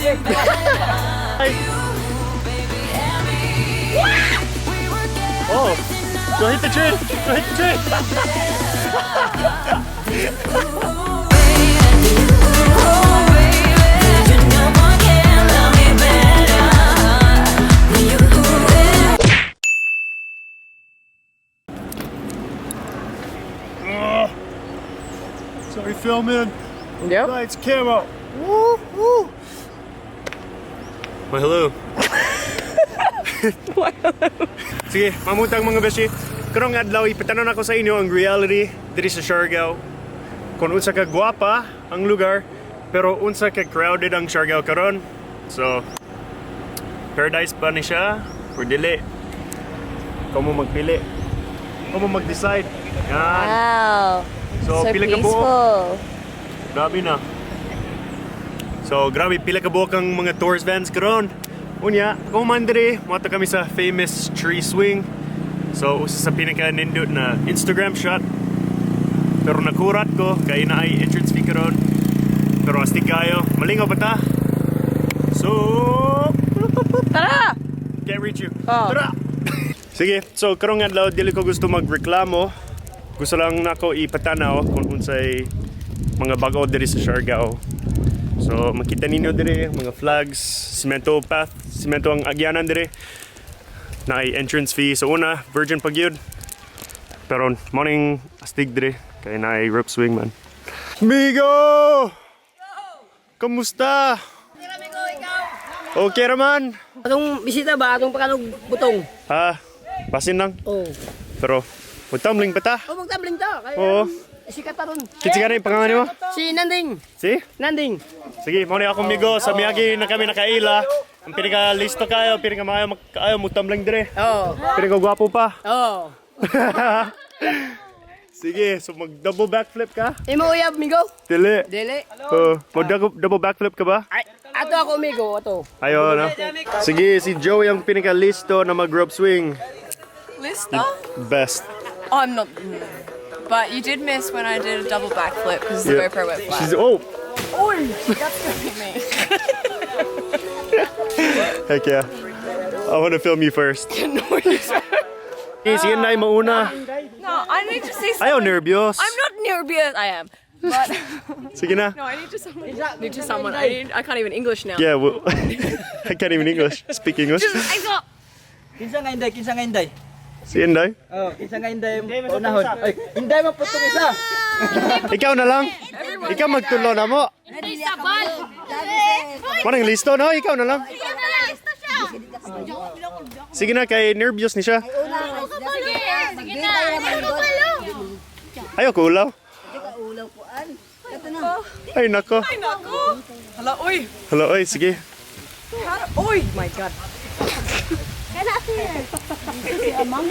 Ay. Oh, go hit the tree. Go hit the tree. Sorry, filming. Yep. Lights, camera. Woo, woo. Well, hello. Sige, mamutang, mga beshi. Karong adlaw ipatanon ako sa inyo ang reality diri sa Siargao. Kung unsa ka gwapa ang lugar, pero unsa ka crowded ang Siargao karon. So, paradise ba ni siya or dili? Ikaw mo magpili. Ikaw mo mag-decide. Yan. Wow. So, So pila ka buok? peaceful. Grabe na. So, grabe, pila ka buok ang mga tourist vans karon. Unya, kung man diri, moadto kami sa famous tree swing. So, usa sa pinaka nindot na Instagram shot. Pero nakurat ko, kay naay entrance fee karon. Pero astig kayo, malingaw pa ta. So, Tara! can't reach you. Oh. Tara! Sige, so karong adlaw dili ko gusto magreklamo. Gusto lang nako ipatanaw kung unsay mga bag-o diri sa Siargao. So makita ninyo diri mga flags, semento path, semento ang agyanan diri. Naay entrance fee sa una, virgin pa gyud. Pero morning astig diri kay naay rope swing man. Migo! Kamusta? Okay raman. Atong bisita ba atong pakanog butong? Ha, basin lang. Oh. Pero, magtumbling pa ta. Oh, magtumbling ta. Kaya Oo. sikat ta ron. Kinsa ka na yung pangalan mo? Si Nanding. Si? Nanding. Sige, mo ni akong migo. Sa Miyagi na kami nakaila. Ang pinaka listo kayo, pinaka maayo kaayo mo tumbling dire. Oh. Pinaka gwapo pa. Oh. Sige, so mag double backflip ka? Imo uyab migo? Dili. Dili. Oh, mag double backflip ka ba? Ay, ato ako migo, ato. Ayo na. Sige, si Joey ang pinaka listo na mag rope swing. Listo? Best. Oh, I'm not. But you did miss when I did a double backflip because the Yeah. GoPro went flat. She's, oh, Oy, that's gonna be me. Heck yeah. I want to film you first. Eh, sige na, mauna. No, I need to see. Ayaw, nervyos. I'm not nervous. I am. But Sige na. no, I need to someone. Need to someone. I can't even English now. Yeah, well, I can't even English. Speak English. Just, I got. Kinsa nga inday, kinsa nga inday? Si Inday. Oh, kinsa nga inday paunahon. Ay, inday man putong isa. Ikaw na lang. Ikaw magtulo na mo. Parang listo, no? Ikaw na lang. Sige na, kay nervyos ni siya. Ayaw ko ulaw. Ay, nako. Nako. Hala, oy. Hello, oy, sige. Oy, my God.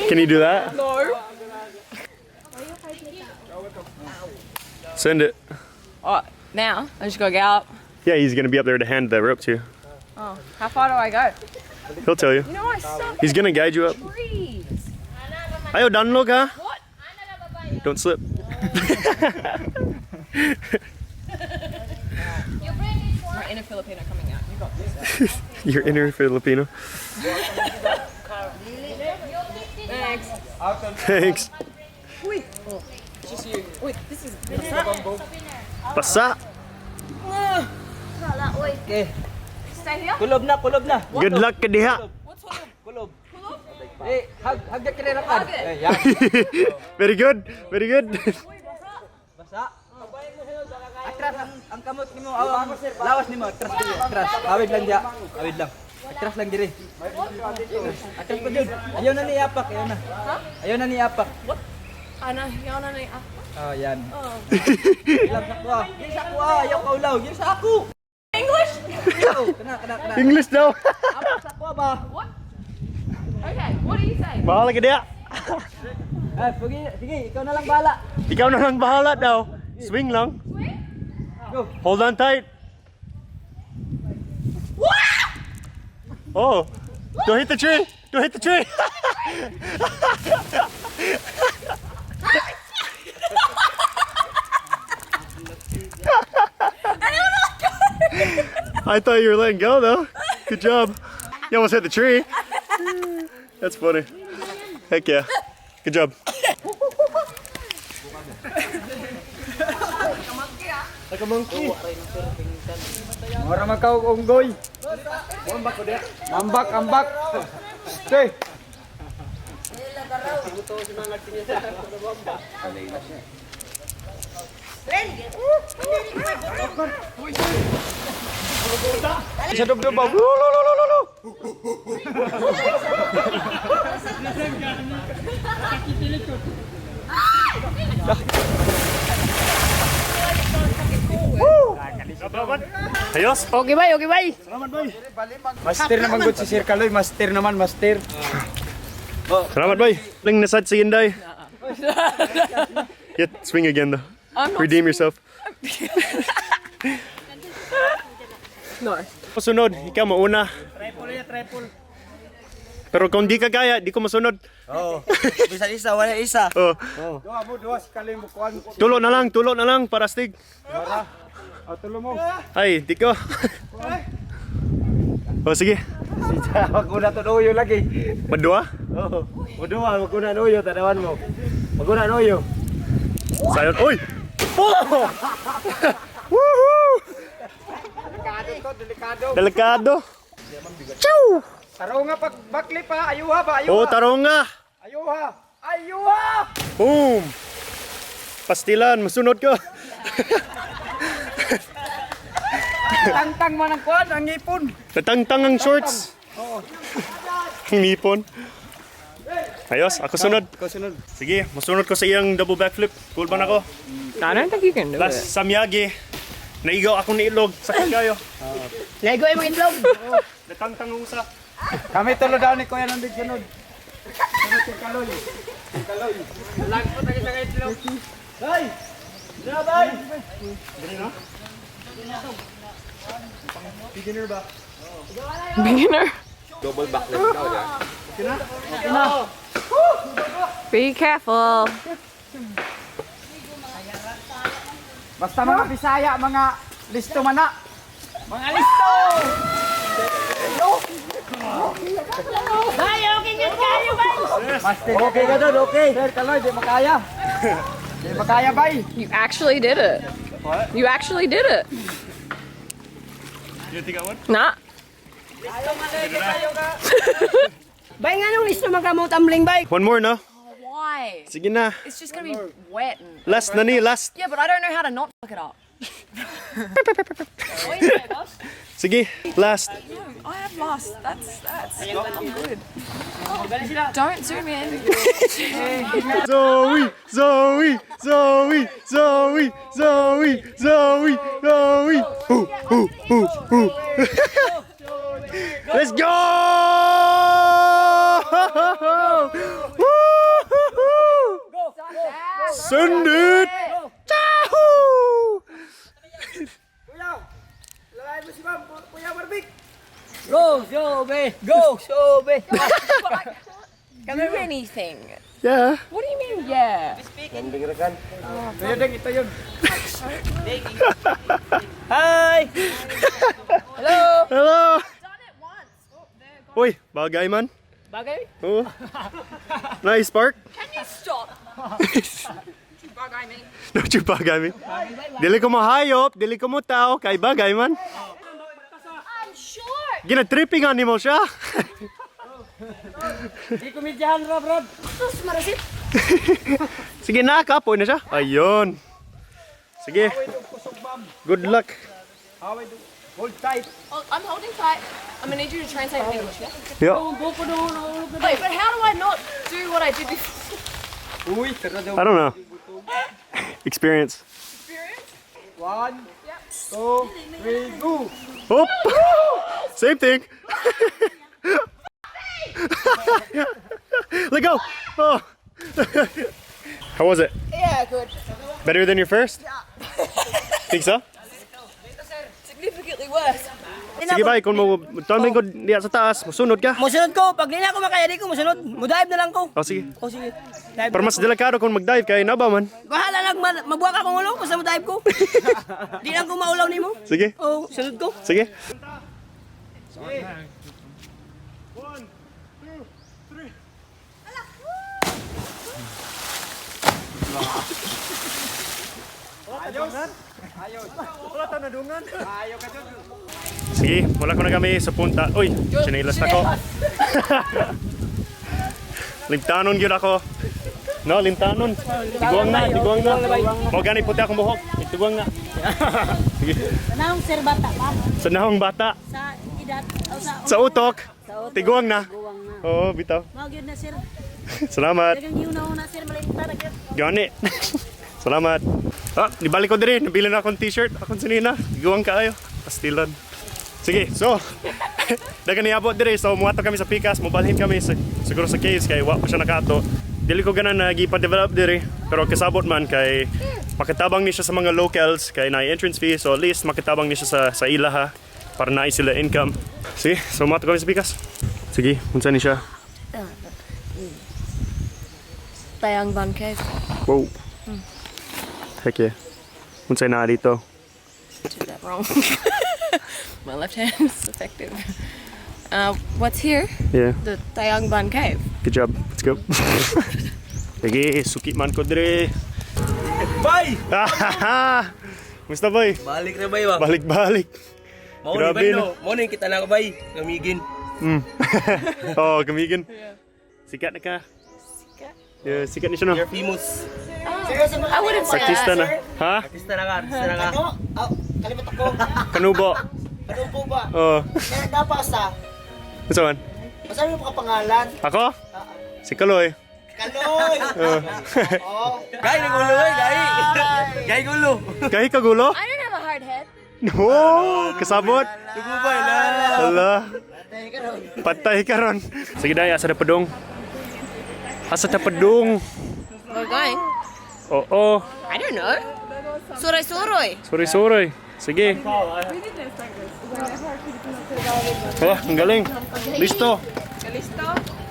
Can you do that? No. Send it. Oh, now I just gotta get up. Yeah, he's gonna be up there to hand the rope to you. Oh, how far do I go? He'll tell you. You know I suck He's gonna guide you up. at trees. Ayaw, download ha? What? Don't slip. My inner Filipino coming out. You got this. Your inner Filipino. Thanks. Thanks. It's just you. Wait, this is. Basa. Okay. Stay here. Kulob na, kulob na. Good luck ka diha. What's all Kulob. Eh, hag hag kire rakan. Eh, yan. Very good. Very good. Basa. Atras ang kamot nimo, aw, ang lawas nimo, atras diri, atras. Awid lang dia. Awid lang. Atras lang diri. Atras pa jud. Ayaw na ni apak, ayaw na. Ayaw na ni apak. Ana, yana ni ah. Oh, yan. Oh. Ilang sa kuha. Gir sa kuha, ayaw ka ulaw. Gir sa ako. English? Ayaw. Kana, kana, kana. English daw. Apak sa kuha ba? What? Okay, what do you say? Bahala ka diha. Ah, sige, sige, ikaw na lang bahala. Ikaw na lang bahala daw. Swing lang. Swing? Go. Hold on tight. Oh, don't hit the tree. Don't hit the tree. I thought you were letting go though. Good job. You almost hit the tree. That's funny. Heck yeah. Good job. Like a monkey. Mura man ka og unggoy. Ambak, ambak. Stay. Sa dubdub ba? Lo, lo, lo, lo, lo. Ayos. Okay bay, okay bay. Master naman gud si Sir Kaloy, master naman, master. Salamat, bay. Ling nasad si Inday. Yeah, swing again though. I'm not Redeem yourself. No. Masunod, ikaw mauna. Pero kung di ka kaya, di ko masunod. Oo. Bisan isa, wala isa. Oh. Duha mo, duha si Kaloy mo kuan. Tulo na lang para stig. Ah, tulo mo. Ay, di ko. Oh, sige. Wag ko na to lagi. Madua? Oo. Muduha, wag ko na nuyo, tanawan mo. Wag ko na nuyo. Sayon. Oy! Oh! Woohoo! Delikado to, delikado. Delikado. Chow! Taro nga pag bakli pa, ayuha ba, ayuha. Oh, taronga. Ayuha. Ayuha! Boom! Pastilan, masunod ko. Tangtang man ang kuan, ang ngipon. Natangtang ang shorts. Ang ngipon. Ayos, ako sunod. Ikaw sunod. Sige, masunod ko sa iyang double backflip. Cool ba na ko? I don't think you can do Last it. samyagi. Naigaw akong niilog. Sakit kayo. Lego ay mga itlog. Natangtang ang usa. Kami tulo daw ni Kuya Nandig sunod. Sunod si Kaloy. Si Kaloy. Lagpo tayo sa itlog. Bay! Na bay! Beginner ba? Beginner. Double backflip daw, ya. Be careful. Basta mga Bisaya, mga listo man na. Mga listo! Bay, okay yun kayo bay. Master, okay ka doon, okay. Sir Kaloy, di makaya. Di makaya, bay. You actually did it. What? You actually did it. You think I would? Nah. Bay nga nung listo man ka mo tumbling bay. One more, no? Why? Sige na. It's just gonna be wet and. Last na ni, last. Yeah, but I don't know how to not fuck it up. Sige, last. I have lost. That's. I'm good. Don't zoom in. Zoe, Zoe, Zoe, Zoe, Zoe, Zoe, Zoe. Ooh, ooh, ooh, ooh. Let's go! Woo-hoo-hoo! Send it! Yahoo! Kuya, lalay mo si ma'am, Kuya Barbik. Go, Sobe! Go, Sobe! Do anything. Yeah. What do you mean, yeah? Kuya Deng, ito yun. Hi! Hello! Hello! Done it once. Oh, there. Uy, bagay man. Bagay? Oo. Nice park. Can you stop? You bug I me. Don't you bagay me. Dili ko mahayop, dili ko mo tao, kay bagay man. I'm short. Gina-tripping animal siya. Di komedyahan, Rob, Rob. Sus, marasit. Sige na, kapoy na siya. Ayun. Sige. Good luck. Hold tight. Oh, I'm holding tight. I'm gonna need you to translate in English, yeah? Yeah. Wait, but how do I not do what I did before? Uy, tara daw. I don't know. Experience. One, two, three, go! Oh! Same thing. Let go. Oh. How was it? Yeah, good. Better than your first? Yeah. Think so? Significantly worse. Sige bay, kung mo tumbling ko diya sa taas, musunod ka. Musunod ko. Pag di na ako makaya, di ko musunod. Mudive na lang ko. Oh, sige. Oh, sige. Dive. Pero mas delikado kung mag-dive kay naba man. Bahala lang, mabuwak akong ulo, basta mo-dive ko. Di lang ko maulaw nimo. Sige. Oh, sunod ko. Sige. Sige, wala ko na kami sa punta. Uy, chinelas na ko. Limtanon gyud ako. No, limtanon. Tiguang na, tiguang na. Mo gani puti akong buhok. Tiguang na. Sige. Naong sir bata pa Sa nahong bata, sa edad o sa sa utok, tiguang na. Tiguang na. Oo, bitaw. Mao gyud na sir. Salamat. Daghang una sir malimta na gyud. Gani. Salamat. Ah, nibalik ko diri, nabili na akong t-shirt, akong sinina. Tiguang kaayo. Pastilan. Sige, so dagan niabot diri, so muadto kami sa Pikas, mobalhin kami sa, siguro sa caves kay wa pa siya nakato. Dili ko ganan na gipa-develop diri, pero kasabot man kay makitabang ni siya sa mga locals kay na entrance fee, so at least makitabang ni siya sa ilaha para naay sila income. Sige, so muadto kami sa Pikas. Sige, unsa ni siya? Tayangban Cave. Wow. Heck yeah. Unsay naa dito? Did that wrong. My left hand is effective. What's here? Yeah. The Tayangban Cave. Good job. Let's go. Sige, suki man ko dire. Bay! Musta boy? Balik na bay ba? Balik-balik. Mao ni Grabe, bay no. Mao ni kita na ka bay. Gamigin. Oh, gamigin. Sikat na ka. Sikat? Yeah, sikat ni siya no. You're famous. I wouldn't say Artista that. na. Ha? Artista na ka, artista na ka. Ano? Oh, kalimut ako. Kanubo. Ano po ba? Oh. Kaya napasa. Unsa man? Basta mo ka pangalan. Ako? Si Kaloy. Kaloy! Oh. Oo. Gay ni gulo bay, gay. Gay gulo. Gahi ka gulo? I don't have a hard head. No, kasabot. Dugo bay la. Ala. Patay ka ron. Sige dai, asa na padung? Asa ta padung? We're going. Oo. I don't know. Suroy suroy. Sorry, sorry. Sige. Oh, ang galing. Listo.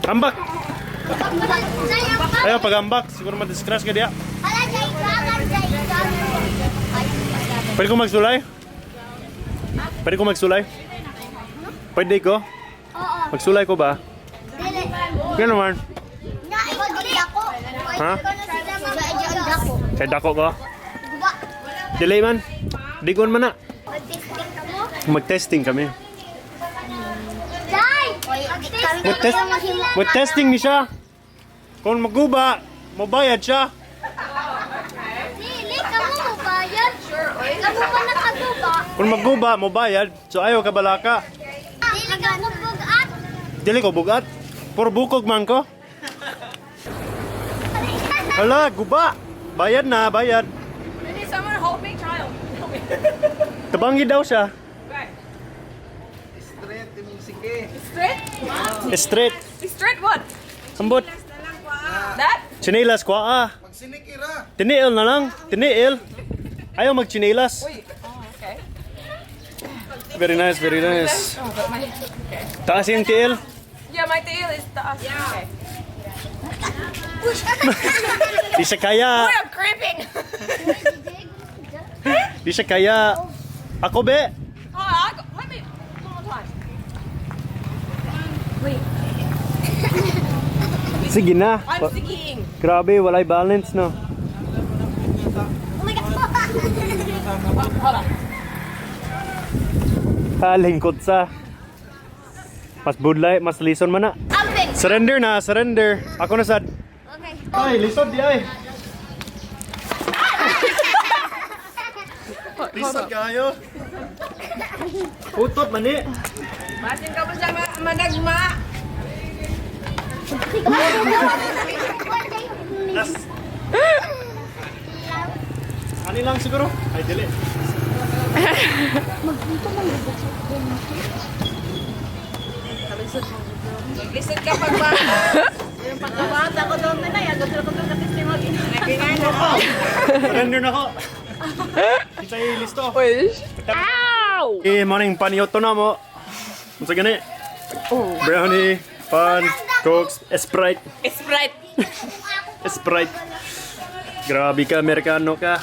Ambak. Ayaw, pag-ambak. Siguro ma-discrash ka diya. Pwede ko magsulay? Pwede ko magsulay? Pwede ko? Magsulay ko ba? Gano'n man. Ha? Kay dako ko? Delay man. Digon man na. Mag-testing kami. Mag-test, mag-testing ni siya. Kung maguba, mabayad siya. Dili, kamu mo bayad? Kamu pa nakaguba? Kung maguba, mabayad. So ayaw ka balaka. Dili ka mo bugat? Dili ko bugat. Puro bukog man ko. Hala, guba. Bayad na, bayad. Need someone to hold me, child. Help me. Tabangi daw siya. Okay. Sige. Straight? Straight. Straight what? Ambot. That? Chinelas kwa ah. Tiniil na lang. Tiniil. Ayaw magchinelas. Oh, okay. Very nice, very nice. Oh, but my Taas yung tiil. Yeah, my tail is taas. Yeah. Okay. Di siya kaya. Oh, I'm cramping. Di siya kaya. Ako be. Oh, I got, let me one more time. Sige na. I'm skiing. Grabe, walay balance no. Oh my God. Ah, lingkod sa. Mas budlay, mas lison man na. Amping. Surrender na, surrender. Ako na sad. Okay. Ay, lisod di ay. Lisod kayo. Utot mani. Masin ka ba siya managma? Las. Ani lang siguro? Ay, dili. Lisod ka pag ba? Pagkabata ko doon na agad ko doon na Surrender na ko. Kita listo. Wait. Ow! Ow! Eh, morning panioto na mo. Unsa gani? Brownie, pan, Coke, Sprite. Sprite. Sprite. Grabe ka, Amerikano ka.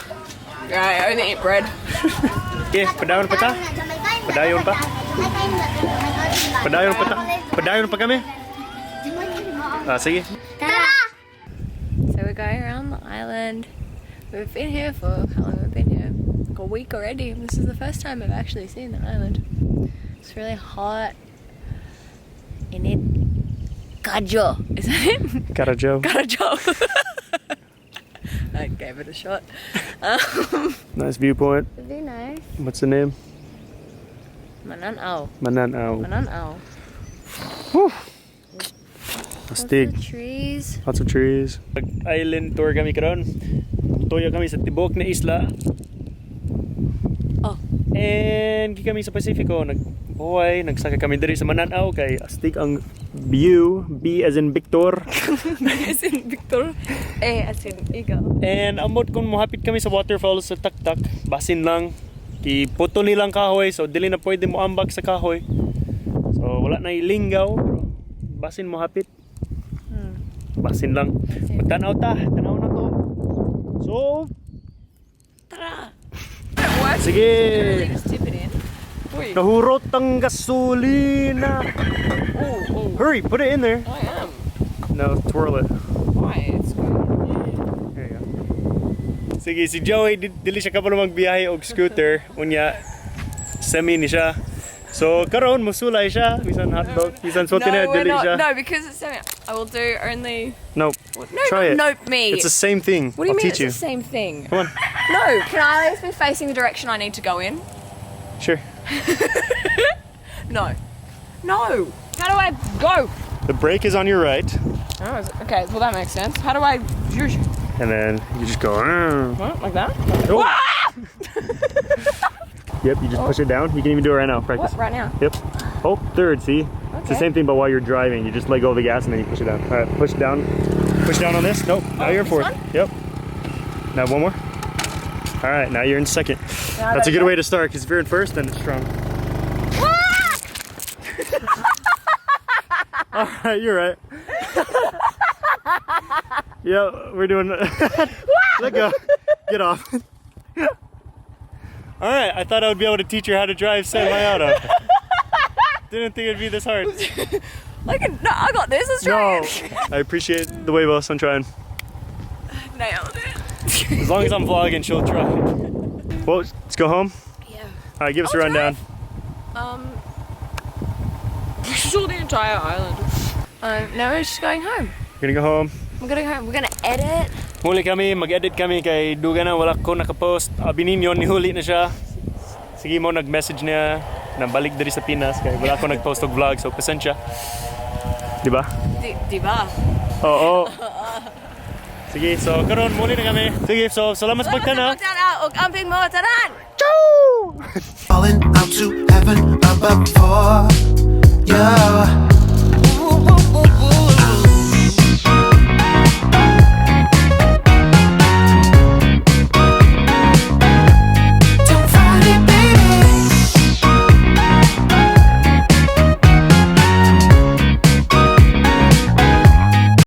I only eat bread. Okay, padayon pa ta. Padayon pa. Padayon pa ta. Padayon pa kami. Ah, sige. Tara! So we're going around the island. We've been here for, how long have we been here? Like a week already. This is the first time I've actually seen the island. It's really hot. Init kaayo. Is that it? Karajo. Karajo. I gave it a shot. Nice viewpoint. It'd be nice. What's the name? Mananao. Mananao. Mananao. Astig. Trees. Lots of trees. Island tour kami karon. Tuyo kami sa tibok na isla. Oh. And gi kami sa Pasifiko, nagbuhay, nagsaka kami diri sa Mananao kay astig ang view, B as in Victor. As in Victor. A as in Eagle. And amot kung mohapit kami sa waterfalls sa Taktak, basin lang giputo nilang kahoy so dili na pwede mo ambak sa kahoy. So wala na ilingaw pero basin mohapit. Basin lang. Magtanaw ta, tanaw na to. So, Tara! sige. Just tip it in. Nahurot ang gasolina. Hurry, put it in there. I am. No, twirl it. Why? It's good. There you go. Sige, si Joey, dili siya kabalo magbiyahe og scooter. Unya, semi ni siya. So, karon musulay siya. Bisan hotdog, bisan sulti na, We're dili not. siya. No, because it's semi. I will do only. No, No, try it. nope me. It's the same thing. What do you I'll mean teach it's you. the same thing? Come on. No, can I at least be facing the direction I need to go in? Sure. No. No. How do I go? The brake is on your right, Oh, okay. Well, that makes sense. How do I? and then you just go. "Mm." What, like that? Oh. Yep, you just push it down. You can even do it right now. Practice. What? Right now? Yep. Oh, third, see? It's the Okay. same thing, but while you're driving, you just let go of the gas and then you push it down. All right, push down. Push down on this. Nope. Now you're in this fourth. one? Yep. Now one more. All right, now you're in second. That's a good way to start because if you're in first, then it's strong. All right, you're right. Yeah, we're doing. Let go. Get off. All right, I thought I would be able to teach her how to drive semi-auto. Didn't think it'd be this hard. I can. No, I got this. Let's try No, it. I appreciate the huevos. I'm trying. Nailed it. As long as I'm vlogging, she'll try. Well, let's go home. Yeah. All right, give us a I'll rundown. We saw the entire island. Now we're just going home. We're gonna go home. We're gonna go home. We're gonna edit. Muli kami, mag-edit kami kay duga na wala ko nakapost. Abi ninyo, nihuli na siya. Sige mo, nag-message niya na balik diri sa Pinas kay wala ko nag-post og vlog, so pasensya. Di ba? Di ba? Oo. Sige, so karon muli na kami. Sige, so salamat sa pagtanaw. Pagtanaw ug amping mo tanan! Falling out to heaven above for you.